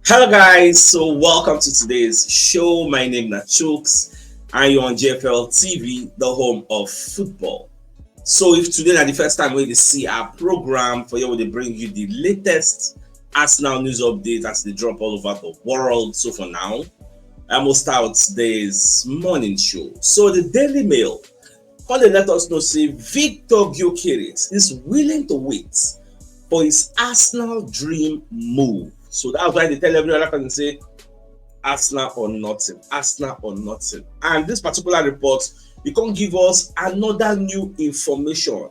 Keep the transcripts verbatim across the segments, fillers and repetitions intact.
Hello, guys. So, welcome to today's show. My name is Chooks, and you're on J F L T V, the home of football. So, if today is the first time we see our program, for you, we dey bring you the latest Arsenal news update as they drop all over the world. So, for now, I must start today's morning show. So, the Daily Mail come dey let us know say Viktor Gyökeres is willing to wait for his Arsenal dream move. So that's why they tell every other person say Arsenal or nothing, Arsenal or nothing. And this particular report, e come give us another new information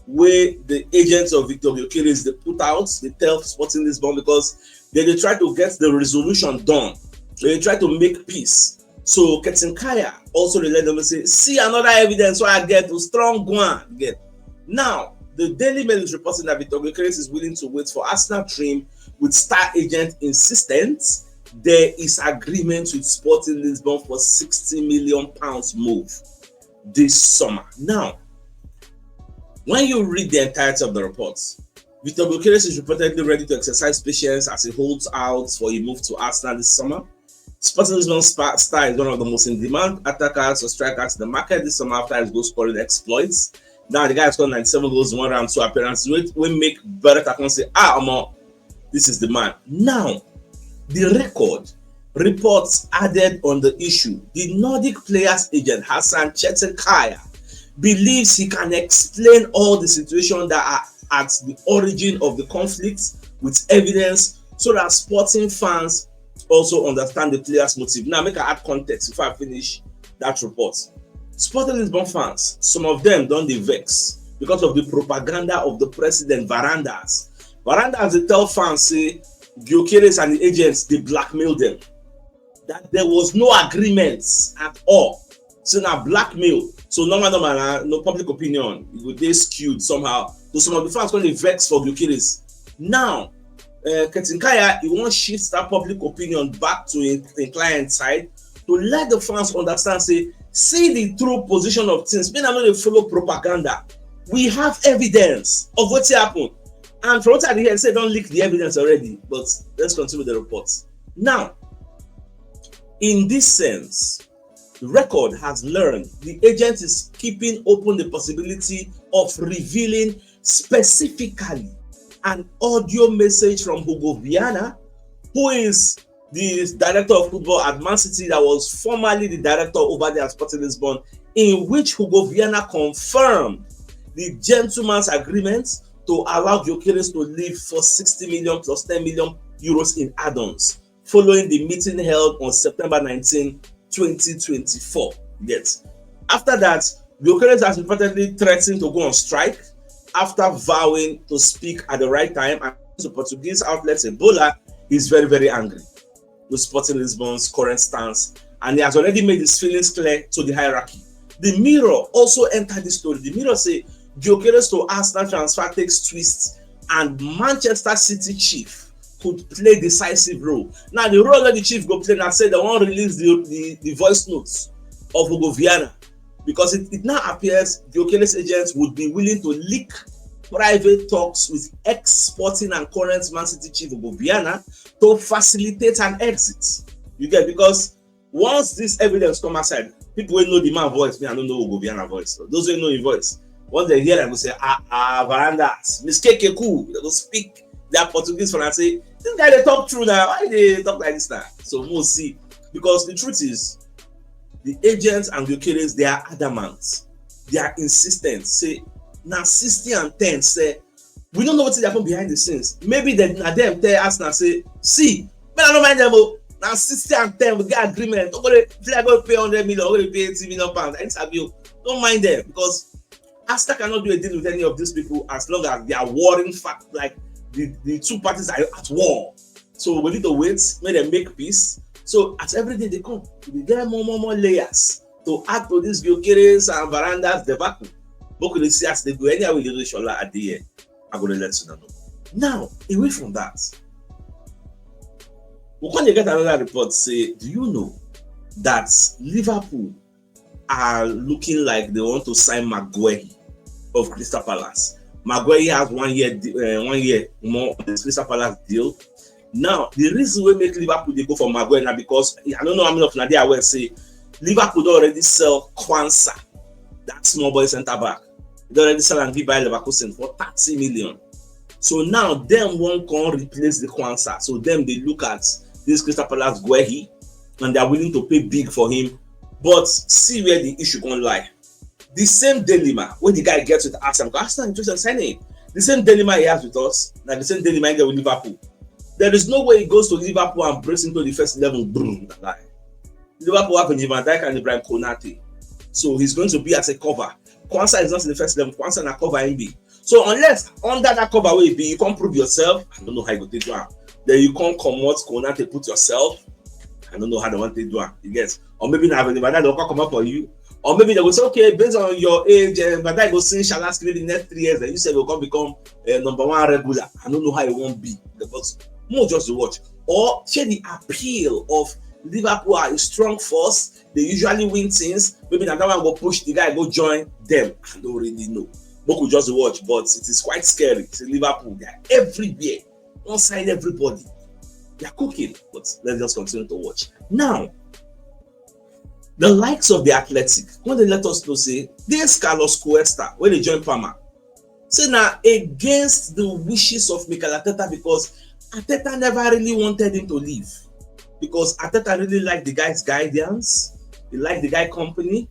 wey the agents of Viktor Gyökeres dey put out, dey tell Sporting Lisbon, because they dey try to get the resolution done. They dey try to make peace. So Ketin Kaya also dey let them say, "See another evidence wey I get, to strong one get." Now, the Daily Mail is reporting that Viktor Gyökeres is willing to wait for Arsenal dream, with star agent insistent there is agreement with Sporting Lisbon for sixty million pounds move this summer. Now, when you read the entirety of the report, Viktor Gyökeres is reportedly ready to exercise patience as he holds out for a move to Arsenal this summer. Sporting Lisbon spa- star is one of the most in-demand attackers or strikers in the market this summer after his goal-scoring exploits. Now, the guy has scored ninety-seven goals in one round, two appearances, wey, wey make Beretta come say, "Ah, omo, this is the man." Now, the record reports added on the issue. The Nordic player's agent, Hassan Chetinkaya, believes he can explain all the situations that are at the origin of the conflict with evidence, so that sporting fans also understand the players' motive. Now, make I add context before I finish that report. Sporting Lisbon fans, some of them don dey vex because of the propaganda of the president, Varandas. Varandas dey tell fans say Gyökeres and the agents dey blackmail them, that there was no agreement at all. So na blackmail. So normal, normal, na no public opinion. E go dey skewed somehow. So some of the fans come dey vex for Gyökeres. Now, uh, Ketin Kaya, he wan shift that public opinion back to a, a client side to let the fans understand say, "See the true position of things. Make una no dey follow propaganda. We have evidence of wetin happen." And from what I hear, say don leak the evidence already. But let's continue the report. Now, in this sense, the record has learned the agent is keeping open the possibility of revealing specifically an audio message from Hugo Viana, who is the director of football at Man City, that was formerly the director over there at Sporting Lisbon, in which Hugo Viana confirmed the gentleman's agreement to allow Gyökeres to leave for sixty million plus ten million euros in add-ons, following the meeting held on September nineteenth, twenty twenty-four. Yet, after that, Gyökeres has reportedly threatened to go on strike after vowing to speak at the right time. And the Portuguese outlet Ebola is very, very angry with Sporting Lisbon's current stance, and he has already made his feelings clear to the hierarchy. The Mirror also entered the story. The Mirror say Gyökeres to Arsenal transfer takes twists, and Manchester City chief could play decisive role. Now, the role that the chief go play now, say they wan release the, the, the voice notes of Hugo Viana, because it, it now appears Gyökeres agents would be willing to leak private talks with ex-Sporting and current Man City chief Hugo Viana to facilitate an exit. You get, because once this evidence come outside, people wey know the man voice, me, I no know Hugo Viana voice. So those wey know him voice, once they hear am, go say, "Ah, ah, Varandas, Miss K K cool." They go speak their Portuguese for am, say, "This guy dey talk true now. Why they talk like this now?" So we'll see. Because the truth is, the agents and Gyökeres, they are adamant. They are insistent. Say, "Na sixty and ten, say, we don't know what happen behind the scenes." Maybe that na them tell us now, say, "See, man, I don't mind them. Oh, now sixty and ten, we get agreement. We're gonna, if I go pay hundred million, we're gonna pay eighty million pounds. I interview. Don't mind them, because Arsenal cannot do a deal with any of these people as long as they are warring fact, like, the, the two parties are at war. So we need to wait, make them make peace." So as every day they come, we get more, more, more layers to add to this Gyökeres and Varandas debacle. But we see as they go, anywhere we dey, Shola at the end, I go to let you know. Now, away from that, we come dey get another report say, do you know that Liverpool are looking like they want to sign Maguire of Crystal Palace? Maguire has one year, uh, one year more on this Crystal Palace deal. Now, the reason wey make Liverpool dey go for Maguire na because I don't know how many of una dey aware say Liverpool don already sell Quansah, that small boy centre back. They don already sell am give Bayer Leverkusen for thirty million. So now dem wan come replace the Quansah. So dem dey look at this Crystal Palace Guehi, and they are willing to pay big for him. But see where the issue gon lie. The same dilemma wey the guy get with Arsenal, because Arsenal interested in signing him. The same dilemma he has with us, na the same dilemma he get with Liverpool. There is no way he goes to Liverpool and breaks into the first eleven. Boom, lie. Liverpool have Virgil van Dijk and Ibrahim Konate. So he's going to be as a cover. Quansah is not in the first eleven. Quansah na cover him be. So unless under that cover wey be, you come prove yourself, I don't know how you go take do am. Then you come comot Konate, put yourself. I don't know how they want to do am. You get? Or maybe na Virgil van Dijk go come comot for you. Or maybe they go say, okay, based on your age, uh, Van Dijk go sing Shalaski maybe the next three years, then you say go come become uh, number one regular. I don't know how it won't be. But more just to watch. Or share the appeal of Liverpool are a strong force. They usually win things. Maybe na that one go push the guy go join them. I don't really know. But we just watch, but it is quite scary. It's Liverpool, they are everywhere. One side, everybody. They are cooking. But let's just continue to watch. Now, the likes of the Athletic, when they let us know, say, this Carlos Cuesta, when they join Parma, say na against the wishes of Mikel Arteta because Arteta never really wanted him to leave. Because Arteta really liked the guy's guidance, he liked the guy company,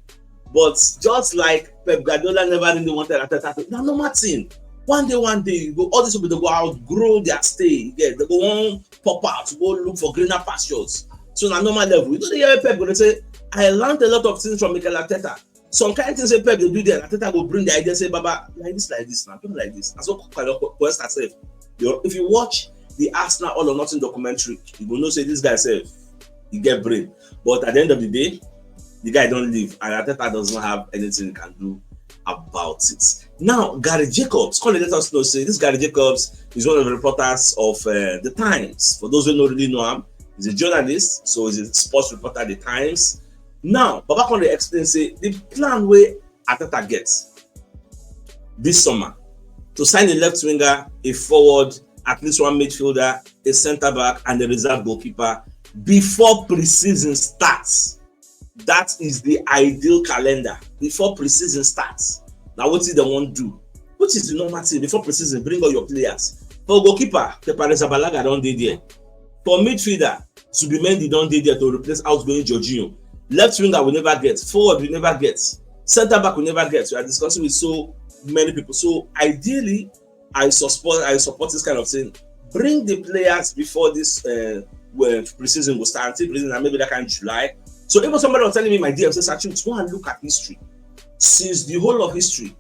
but just like Pep Guardiola never really wanted Arteta to, na normal thing. One day, one day, you go, all these people, they go outgrow their stay. Yeah, they go on pop out, go look for greener pastures. So na normal level. You know, the year Pep go dey say, I learned a lot of things from Mikel Arteta. Some kind of things say Pep they do there, Arteta go bring the idea, say, Baba, like this, like this, now, do like this. And so Cuesta said, you know, if you watch the Arsenal All or Nothing documentary, you go know say this guy said he get brain. But at the end of the day, the guy don't leave, and Arteta doesn't have anything he can do about it. Now, Gary Jacobs, come let us know, say this Gary Jacobs is one of the reporters of uh, the Times. For those who don't really know him, he's a journalist, so he's a sports reporter at the Times. Now, Baba come dey explain say the plan wey Arteta get this summer to sign a left winger, a forward, at least one midfielder, a centre back, and a reserve goalkeeper before pre-season starts. That is the ideal calendar before pre-season starts. Now, what is the one do? Which is the normal thing before pre-season? Bring all your players. For goalkeeper, Kepa Arrizabalaga don dey there. For midfielder, Zubimendi don dey there to replace outgoing Jorginho. Left winger we never get. Forward we never get. Centre back we never get. We are discussing with so many people. So ideally, I support I support this kind of thing. Bring the players before this uh, when pre-season go start. Until pre-season, and maybe that kind of July. So even somebody was telling me my D M says, Sachi, go and look at history. Since the whole of history,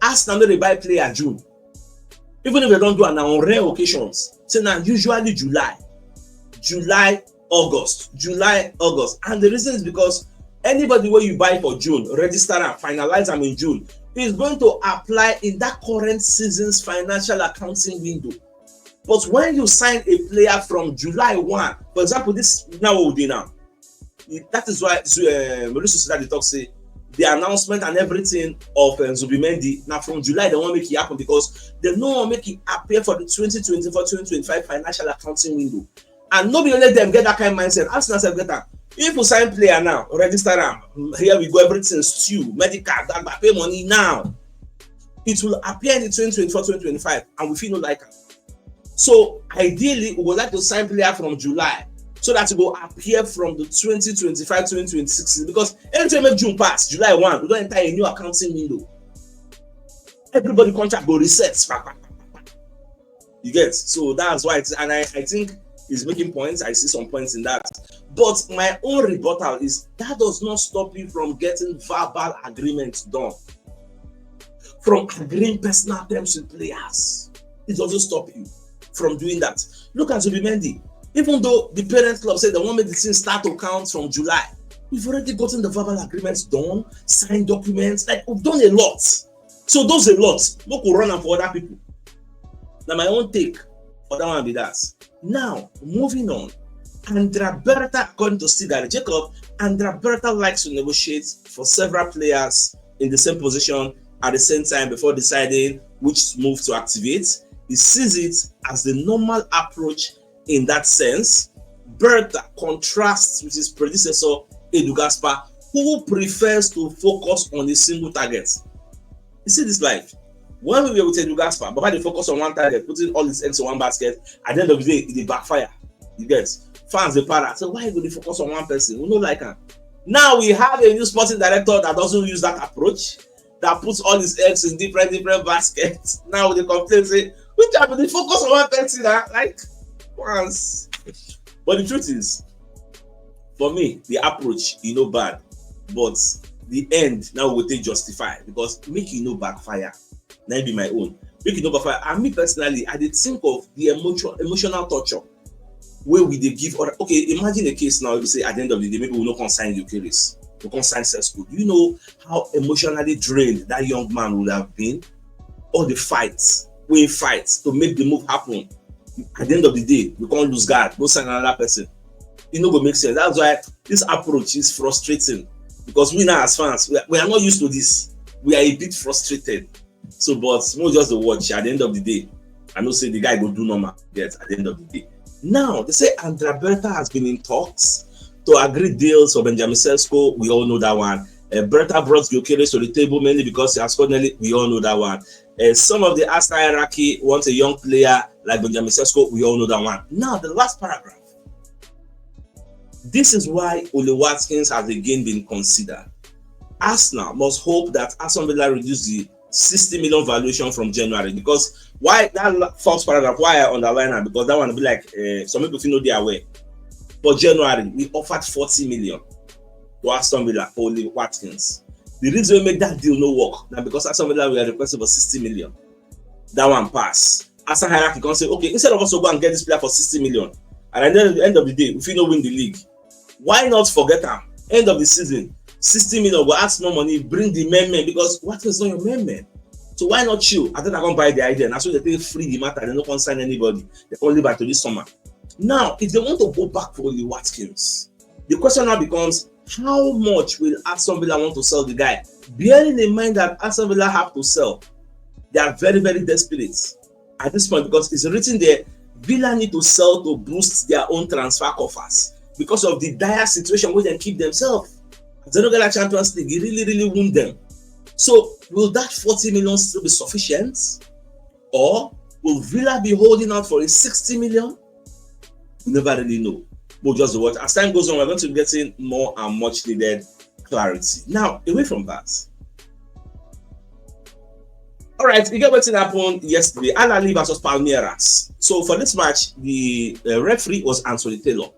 Arsenal no dey buy player June. Even if they don't do it now on rare occasions, say now usually July, July, August, July, August. And the reason is because anybody where you buy for June, register and finalize them in June, is going to apply in that current season's financial accounting window. But when you sign a player from July one, for example, this now what we do now, that is why uh, Mauricio said that talk say the announcement and everything of uh, Zubimendi now from July they want make it happen because they no want make it appear for the twenty twenty-four twenty twenty-five financial accounting window. And nobody let them get that kind of mindset. Arsenal self get that. If you sign player now, register them. Here we go, everything stew, medical, that pay money now. It will appear in the twenty twenty-four twenty twenty-five, and we feel no like it. So ideally, we would like to sign player from July so that it will appear from the twenty twenty-five twenty twenty-six season, because anytime make June pass, July one, we don't enter a new accounting window. Everybody contract go reset. You get? So that's why, it's, and I, I think he's making points. I see some points in that. But my own rebuttal is that does not stop you from getting verbal agreements done, from agreeing personal terms with players. It doesn't stop you from doing that. Look at Zubimendi. Even though the parent club said they want make the thing start to count from July, we've already gotten the verbal agreements done, signed documents, like we've done a lot. So those a lot. Make we run am for other people. Now my own take for that one be that. Now, moving on. Andrea Berta, according to Sigari Jacob, Andrea Berta likes to negotiate for several players in the same position at the same time before deciding which move to activate. He sees it as the normal approach in that sense. Bertha contrasts with his predecessor, Edu Gaspar, who prefers to focus on a single target. You see this life. When we were with Edu Gaspar, Baba dey focus on one target, putting all his eggs in one basket. At the end of the day, e dey backfire. You get? Fans dey para. So why you go dey focus on one person? We no like am. Now we have a new sporting director that doesn't use that approach, that puts all his eggs in different, different baskets. Now they complain, say, "Which I be dey focus on one person?" Ah? Like, once. But the truth is, for me, the approach, e no bad. But the end, now we take justify, because make e no backfire. Na be my own. Make e no backfire. And me personally, I dey think of the emotion, emotional torture wey we dey give other. Okay, imagine a case now, you say at the end of the day, maybe we no come sign Gyökeres, we come sign Sesko. Do you know how emotionally drained that young man would have been? All the fights, we fight to make the move happen. At the end of the day, we can't lose guard, go sign another person. It no go make sense. That's why this approach is frustrating, because we now as fans, we are, we are not used to this. We are a bit frustrated. So, but we'll just dey watch. At the end of the day, I know say the guy go do normal. Yes, at the end of the day. Now, they say Andrea Bertha has been in talks to agree deals for Benjamin Sesko. We all know that one. Uh, Bertha brought Gyökeres to the table mainly because he has scored nearly. We all know that one. Uh, some of the Arsenal hierarchy wants a young player like Benjamin Sesko. We all know that one. Now, the last paragraph. This is why Ollie Watkins has again been considered. Arsenal must hope that Aston Villa reduce the sixty million valuation from January, because why that la- first paragraph, why I underline am, because that one be like, uh, some people feel no dey aware. For January, we offered forty million to Aston Villa for Ollie Watkins. The reason wey make that deal no work na because Aston Villa were requesting for sixty million. That one pass. Arsenal hierarchy come say, "Okay, instead of us to go and get this player for sixty million, at the end, end of the day, we fit no win the league. Why not forget am? End of the season, sixty million, go ask more money, bring the main men, because Watkins is not your main man. So why not chill?" I thought I gonna buy the idea. And so they take free the matter, they no come sign anybody. They come leave am to this summer. Now, if they want to go back for Ollie Watkins, the question now becomes, how much will Aston Villa want to sell the guy? Bearing in mind that Aston Villa have to sell, they are very, very desperate at this point, because it's written there, Villa need to sell to boost their own transfer coffers because of the dire situation where they keep themselves. As they don't get a Champions League, it really, really wound them. So will that forty million still be sufficient? Or will Villa be holding out for a sixty million? We never really know. We'll just watch. As time goes on, we're going to be getting more and much needed clarity. Now, away from that. All right, we get wetin happen yesterday. Al Ahly versus Palmeiras. So for this match, the uh, referee was Anthony Taylor.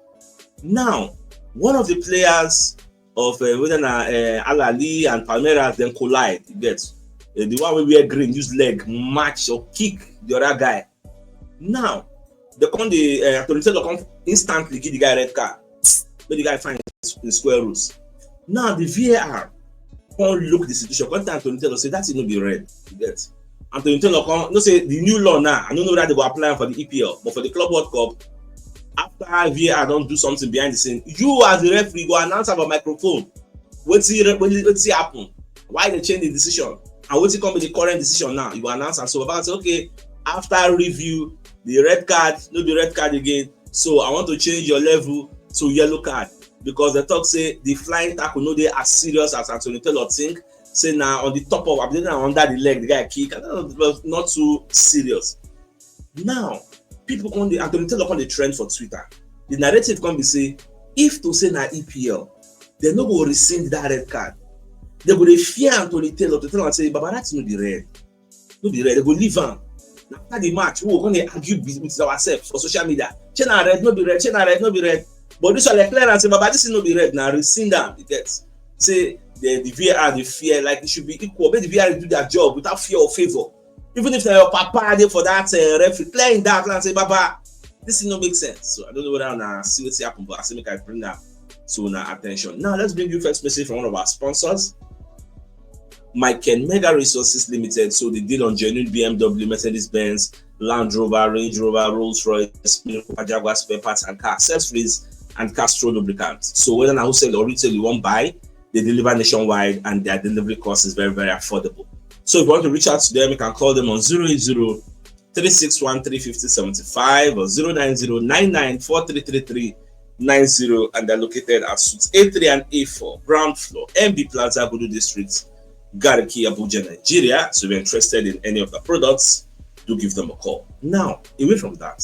Now, one of the players of uh, whether na uh, Al Ahly and Palmeiras then collide. You get uh, the one wey wear green, use leg match or kick the other guy. Now, they come the uh, Anthony Taylor come instantly give the guy red card. Make the guy find his, his square rules. Now the V A R come look the situation. Come tell Anthony Taylor say that thing no be red. You get? Anthony Taylor come no say the new law now. I don't know whether they go apply am for the E P L, but for the Club World Cup, after V A R don do something behind the scene, you as the referee go announce am for microphone. Wetin re- wetin wetin happen? Why they change the decision? And wetin come be the current decision now? You go announce am. So Baba say, "Okay, after review, the red card no be red card again. So I want to change your level to yellow card," because they talk say the flying tackle no dey as serious as Anthony Taylor think. Say na on the top of, I believe na under the leg the guy kick. I don't know, it was not too serious. Now, people come dey, Anthony Taylor come dey trend for Twitter. The narrative come be say, if to say na E P L, they no go rescind that red card. They go dey fear Anthony Taylor to tell am say, "Baba, that no be red. No be red." They go leave am. Na after the match, we go come dey argue with, with ourselves for social media. Shey na red, no be red, shey na red, no be red. But this one, like, clear and say, "Baba, this no be red, na rescind am." You get? Say the, the V A R dey fear, like, it should be equal. Make the V A R do their job without fear or favor. Even if na your papa dey for that uh, referee, clear him doubt and say, "Baba, this thing no make sense." So I don't know whether una see wetin happen, but I say make I bring am to una attention. Now let's bring you first message from one of our sponsors, Michael Mega Resources Limited. So they deal on genuine B M W, Mercedes Benz, Land Rover, Range Rover, Rolls Royce, Jaguar spare parts and car accessories and Castro lubricants. So whether na wholesale or retail you wan buy, they deliver nationwide and their delivery cost is very, very affordable. So if you want to reach out to them, you can call them on zero eight zero three six one three fifty seventy-five or zero nine zero nine nine four three three three nine zero, and they're located at Suite A three and A four, ground floor, M B Plaza, Gudu District, Garki, Abuja, Nigeria. So if you're interested in any of the products, do give them a call. Now, away from that,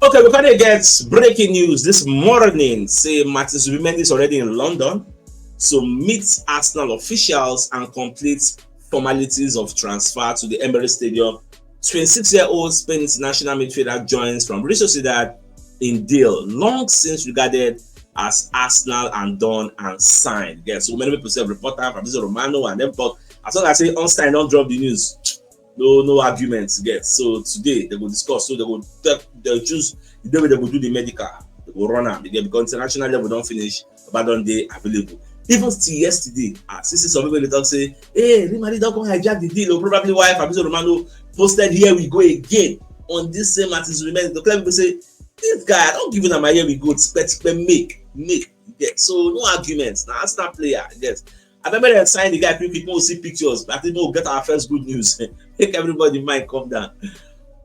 okay, we kind of get breaking news this morning. Say Martin Zubimendi is already in London, so meets Arsenal officials and completes formalities of transfer to the Emirates Stadium. Twenty-six-year-old Spain international midfielder joins from Real Sociedad in deal long since regarded as Arsenal and done and signed. Yes, so many people say reporter Fabrizio Romano and them talk. As long as say unsigned, don't drop the news. No, no arguments get. So today they go discuss. So they go tell, they'll choose the day wey they go do the medical. They go run am again because international level don't finish, but don't they available. Even till yesterday, ah, since some people dey talk say, hey, Real Madrid don't come hijack the deal, or probably why Fabrizio Romano posted here we go again on this same Martin Zubimendi. The club people say, this guy, I don't give him my here we go, tipe tipe make, make. Yeah. So no arguments. Now Arsenal player, I guess. I remember they signed the guy quick quick. We'll see pictures. I think we'll get our first good news. Make everybody mind come down.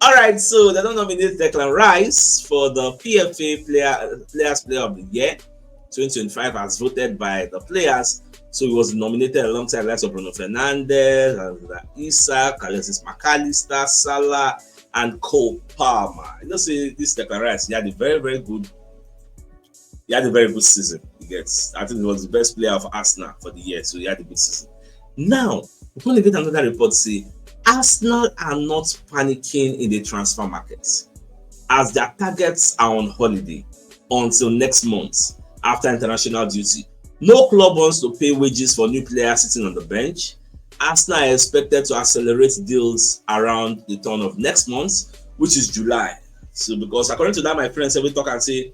All right, so they don't nominate Declan Rice for the P F A player Players Player of the Year twenty twenty-five as voted by the players. So he was nominated alongside the likes of Bruno Fernandes, Isak, Alexis McAllister, Salah, and Cole Palmer. You know, see this Declan Rice, he had a very, very good, he had a very good season. He gets, I think he was the best player of Arsenal for the year, so he had a good season. Now, we're going to get another report. See, Arsenal are not panicking in the transfer market as their targets are on holiday until next month after international duty. No club wants to pay wages for new players sitting on the bench. Arsenal are expected to accelerate deals around the turn of next month, which is July. So, because according to that, my friends, every talk and say,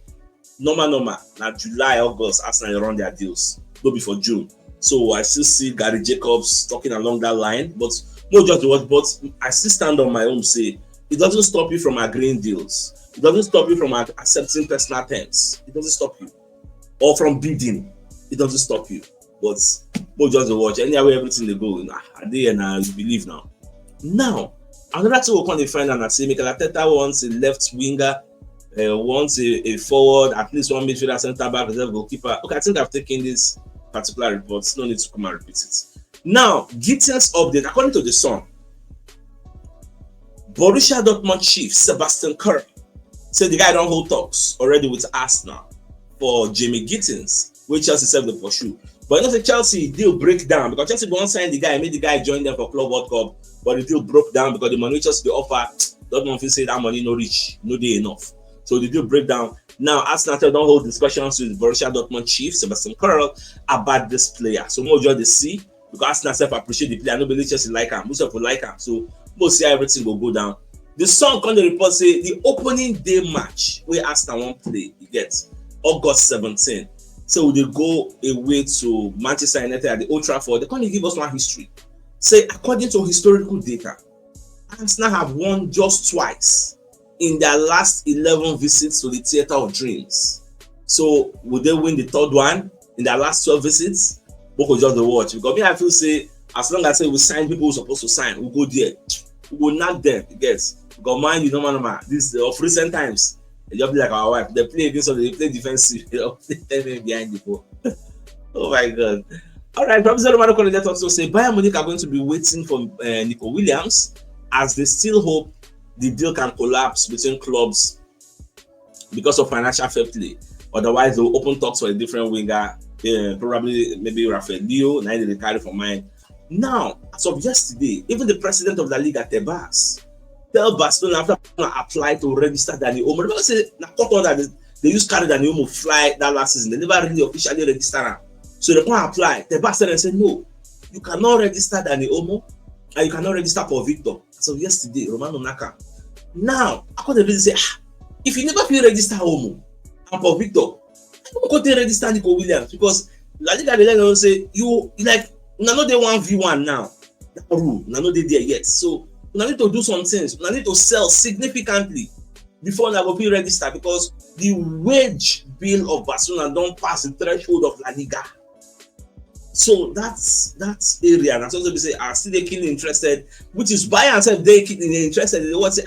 normal, normal, now July, August, Arsenal run their deals. No be for June. So I still see Gary Jacobs talking along that line, but no just watch. But I still stand on my own. Say it doesn't stop you from agreeing deals. It doesn't stop you from accepting personal terms. It doesn't stop you, or from bidding. It doesn't stop you. But no just watch. Anyhow everything they go, nah, I dey here now. You believe now. Now, another thing we come dey find out na say Mikel Arteta wants a left winger, uh, wants a, a forward, at least one midfielder, centre back, reserve goalkeeper. Okay, I think I've taken this particular report. No need to come and repeat it. Now, Gittins update. According to the Sun, Borussia Dortmund chief Sebastian Kerr said the guy don't hold talks already with Arsenal for Jamie Gittins, which Chelsea said they pursue. But you know, the Chelsea deal break down because Chelsea won't sign the guy, made the guy join them for Club World Cup, but the deal broke down because the money Chelsea they offer, Dortmund feel say that money no reach, no dey enough. So the deal break down. Now, Arsenal don't hold discussions with Borussia Dortmund chief Sebastian Kerr about this player. So more just they see because Arsenal self appreciate the player. I no believe Chelsea like him. Most of like him. So most see how everything go go down. The Sun come the report say the opening day match where Arsenal won't play, you get August seventeen. So they go away to Manchester United at the Old Trafford. They can't give us one history. Say according to historical data, Arsenal have won just twice in their last eleven visits to the Theatre of Dreams. So would they win the third one in their last twelve visits? We could just dey watch because me I feel say as long as say we sign people who supposed to sign, we go there. We go knock them. You get because man, you know, man, man. This of recent times, they just be like our wife. They play against us, they play defensive. They don't play ten men behind the ball. Oh my God. All right, Fabrizio Romano Cornet also say Bayern Munich are going to be waiting for uh, Nico Williams as they still hope the deal can collapse between clubs because of financial fair play. Otherwise, they'll open talks for a different winger, uh, probably maybe Rafael Leo, now they carry for mine. Now, as of yesterday, even the president of La Liga, Tebas, tell Barcelona after apply to register Dani Olmo. Remember, say, na court order they, they use carry Dani Olmo fly that last season. They never really officially register him. So they can't apply. Tebas said and said, no, you cannot register Dani Olmo and you cannot register for Victor. So yesterday, Romano Naka. Now, I could really say, ah, if you never feel register Olmo and for Victor, I don't go to register Nico Williams because La Liga they let us say you like now not the one v one now. That rule, now not they there yet. So now need to do some things. Now need to sell significantly before I go be register because the wage bill of Barcelona don't pass the threshold of La Liga. So that's that's area, and that's also be say I still dey keen interested, which is why I said dey keen interested. They want say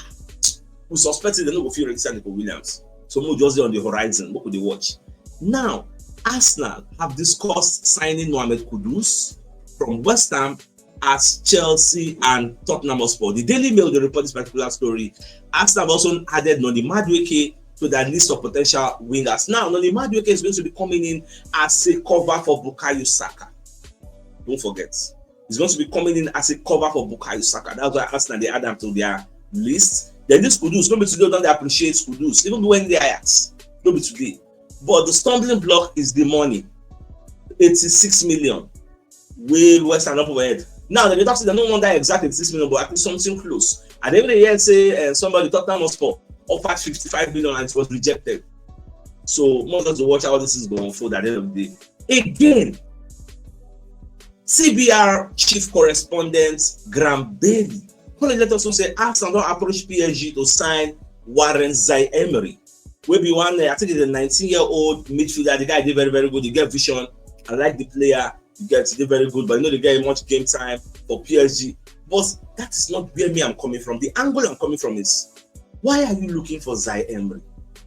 we suspect they no go fit register Nico Williams. So we just dey on the horizon. What could they watch? Now, Arsenal have discussed signing Mohamed Kudus from West Ham as Chelsea and Tottenham Hotspur. The Daily Mail dey report this particular story. Arsenal have also added Noni Madueke to their list of potential wingers. Now, Noni Madueke is going to be coming in as a cover for Bukayo Saka. Don't forget, he's going to be coming in as a cover for Bukayo Saka. That's why Arsenal dey add am to their list. Then this Kudus, no be today don dey appreciate Kudus, even when the Ajax, no be today. But the stumbling block is the money, eighty-six million. Wey West Ham don put for head. Now, dem dey talk say dem no want that exact eighty-six million, but at least something close. And every day hear say uh, somebody, Tottenham Hotspur, offered fifty-five million and it was rejected. So more just to watch how this is going to unfold at the end of the day. Again, C B R chief correspondent Graham Bailey come let us know say Arsenal don approach P S G to sign Warren Zaïre-Emery, wey be one, uh, I think he's a nineteen-year-old midfielder. The guy dey very, very good. He get vision. I like the player. He gets dey very good, but you know the guy much game time for P S G. But that is not where me I'm coming from. The angle I'm coming from is, why are you looking for Zaïre-Emery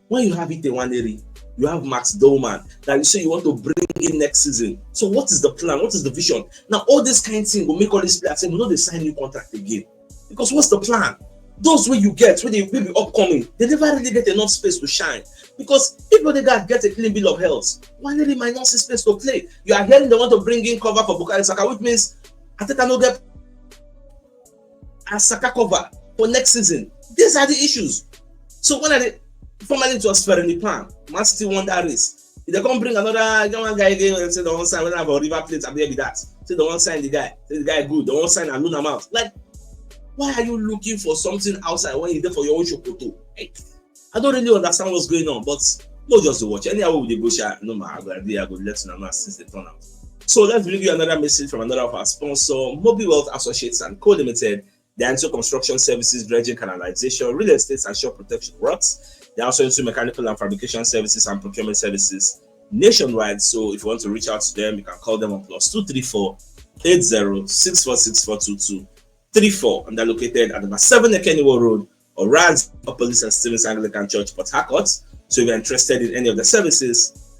when you have Ite Nwaneri, you have Max Doman that you say you want to bring in next season? So what is the plan? What is the vision? Now all this kind of thing will make all these players say, "We no dey sign new contract again." Because what's the plan? Those wey you get, wey dey wey be upcoming, they never really get enough space to shine. Because if Odegaard get a clean bill of health, Nwaneri might not see space to play. You are hearing they want to bring in cover for Bukayo Saka, which means Arteta no get as Saka cover for next season. These are the issues. So when I dey formerly it was Fernie Pan, Man City won that race. If they come bring another, get one guy again and say they wan sign, whether for River Plate, I be that. Say they wan sign the guy. Say the guy good. They wan sign and loan am out. Like, why are you looking for something outside when you dey for your own shokoto? Like, I don't really understand what's going on, but no just to watch. Anyhow we dey go, sha, no ma, I go agree, I go let una know since they turn out. So let's bring you another message from another of our sponsor, Mobi Wealth Associates and Co Limited. They handle construction services, dredging, canalization, real estate, and shore protection works. They also into mechanical and fabrication services and procurement services nationwide. So if you want to reach out to them, you can call them on plus two three four eight zero six four six four two two three four. And they're located at number seven Ekeniwo Road, Orange, opposite Saint Stephen's Anglican Church, Port Harcourt. So if you're interested in any of the services,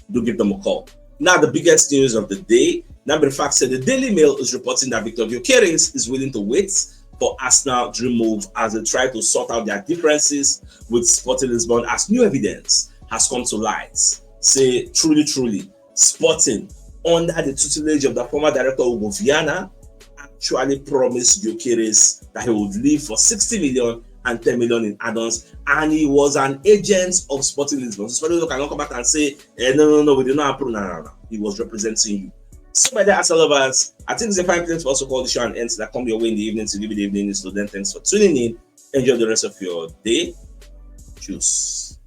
do give them a call. Now, the biggest news of the day. Now, the fact said the Daily Mail is reporting that Victor Gyökeres is willing to wait for Arsenal dream move as they try to sort out their differences with Sporting Lisbon, as new evidence has come to light. Say, truly, truly, Sporting, under the tutelage of the former director Hugo Viana, actually promised Gyökeres that he would leave for sixty million and ten million in add-ons, and he was an agent of Sporting Lisbon. So Sporting Lisbon cannot come back and say, "Eh, no, no, no, we did not approve." No, no, no. He was representing you. So, my dear Arsenal lovers, I think it's a fine place for us to call the show and end that come your way in the evening to give you the evening news. So then, thanks for tuning in. Enjoy the rest of your day. Cheers.